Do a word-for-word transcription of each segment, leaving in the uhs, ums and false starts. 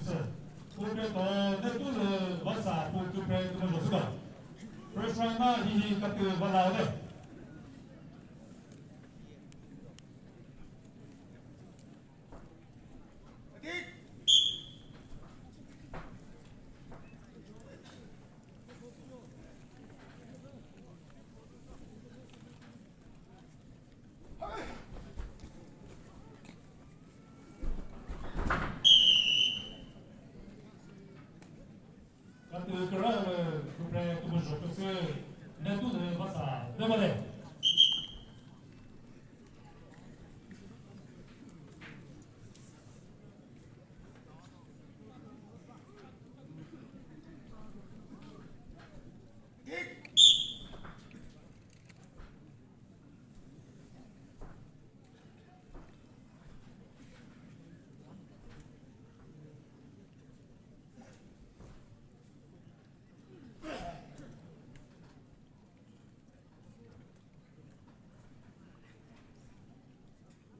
Pu kre to ne tu lü vasa pu kükre kümüzho süka. First round na hihi katü vala le. Katü küralü küpre kümüzho küsü ne tu lü vasa dömale.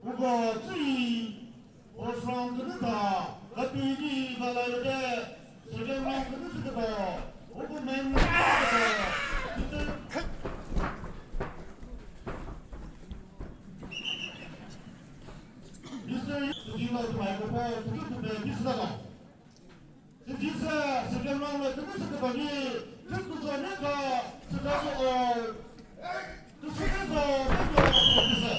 Ugo tsüi, first round künü ta, katüi ni valayo de, second round künü tsü küto, ugo main round künü küto, Mister Mister Tsüjilo tümai küpo, tükü tüpe, Mister Dada. Sijisü, second round lü kümüsü kübani, Küküzho Neka, Chicago, Küküzho Neka, Küküzho.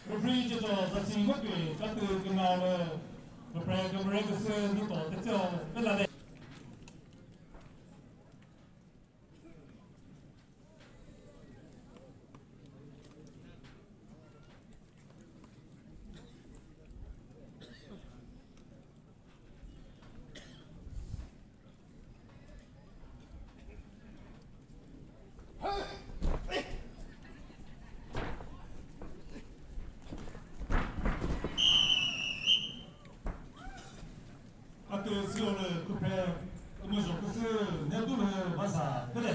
Referee judge zasi ngokü, katü künalü, kükre kümüre küsü, nito, tetseo, pelade. Atü siyolü küpre kümüzho küsü ne tu lü vasa küde.